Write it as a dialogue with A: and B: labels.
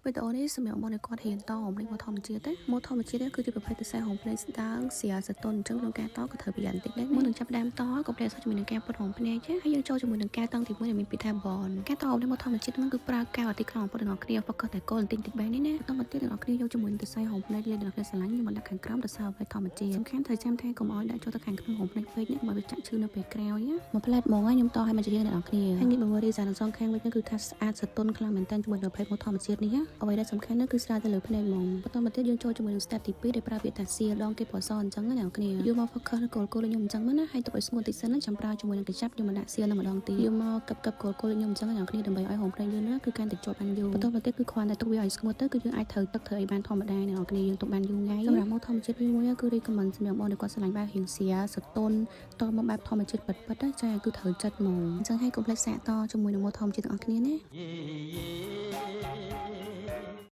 A: វីដេអូនេះសម្រាប់បងដែលគាត់រៀនតរោមភ្នែកមកធម្មជាតិណាមកធម្មជាតិគឺជាប្រភេទសរសៃរោមភ្នែកស្ដើងស្រាលសទន់អញ្ចឹងក្នុងការតក៏ត្រូវប្រយ័ត្នតិចដែរមុននឹងចាប់ផ្ដើមតកុំភ្លេចជាមួយនឹងការពត់រោមភ្នែកចាហើយយើងចូលជាមួយនឹងការតង់ទី1ដែលមានពាក្យថា bond ការតរោមភ្នែកមកធម្មជាតិហ្នឹងគឺប្រើកែវអាទិខ្លាំងបំផុតទាំងអស់គ្នា focus តែគោលបន្តិចតិចបែបនេះណាបន្តមកទៀតទាំងអស់គ្នាយកជាមួយនឹងសរសៃរោមភ្នែកលេខទាំងអស់គ្នាស្រឡាញ់ខ្ញុំមកដាក់ខាងក្រោមសរសៃរោមភ្នែកធម្មជាតិសំខាន់ត្រូវចាំថាកុំឲ្យដាក់ចូលទៅខាងក្នុងរោមភ្នែកពេកណាកុំឲ្យវាចាក់ឈឺនៅពេលក្រោយណាមួយផ្លែតហ្មងហើយខ្ញុំតឲ្យមកជារៀងអ្នកនរគ្នាហើយងាកមកមើលរីសាទាំងសងខាងវិញគឺថាស្អាតសទន់ខ្លាំងមែនតើជាមួយនឹងប្រភេទមកធម្មជាតិនេះណាអ្វីដែលសំខាន់នោះគឺស្រាលទៅលើភ្នែកហ្មងបន្តមកទៀតយើងចូលជាមួយនឹង step ទី2ដែលប្រើពាក្យថា seal ដងគេពណ៌សអញ្ចឹងណាអ្នកនរគ្នាយកមក focus នៅគោលគោលខ្ញុំអញ្ចឹងមកណាហើយទុកឲ្យស្ងួតតិចសិនណាចាំប្រើជាមួយនឹងកញ្ចប់ខ្ញុំមកដាក់ seal នឹងម្ដងទៀតយកមកកឹបកឹបគោលគោលខ្ញុំអញ្ចឹងណាអ្នកនរគ្នាដើម្បីឲ្យរោមភ្នែកយើងណាគឺកាន់តែជាប់បានយូរបន្តមកទៀតគឺគ្រាន់តែទុកវាឲ្យស្ងួតទៅគឺយើងអាចត្រូវទឹកត្រូវអីបានធម្មតាអ្នកនរគ្នាយើងទុកបានយូរថ្ងៃសម្រាប់មកធម្មជាតិវិញមួយគឺ recommend សម្រាប់បងដែលគាត់ស្រឡាញ់បែបរៀងស្រាលសទន់តមកបែបធម្មជាតិពិតពិតណាចាគឺត្រូវចិត្តហ្មងអញ្ចឹងហើយកុំភ្លេចសាកតជាមួយនឹងមកធម្មជាតិទាំងអស់គ្នាណា
B: Yeah.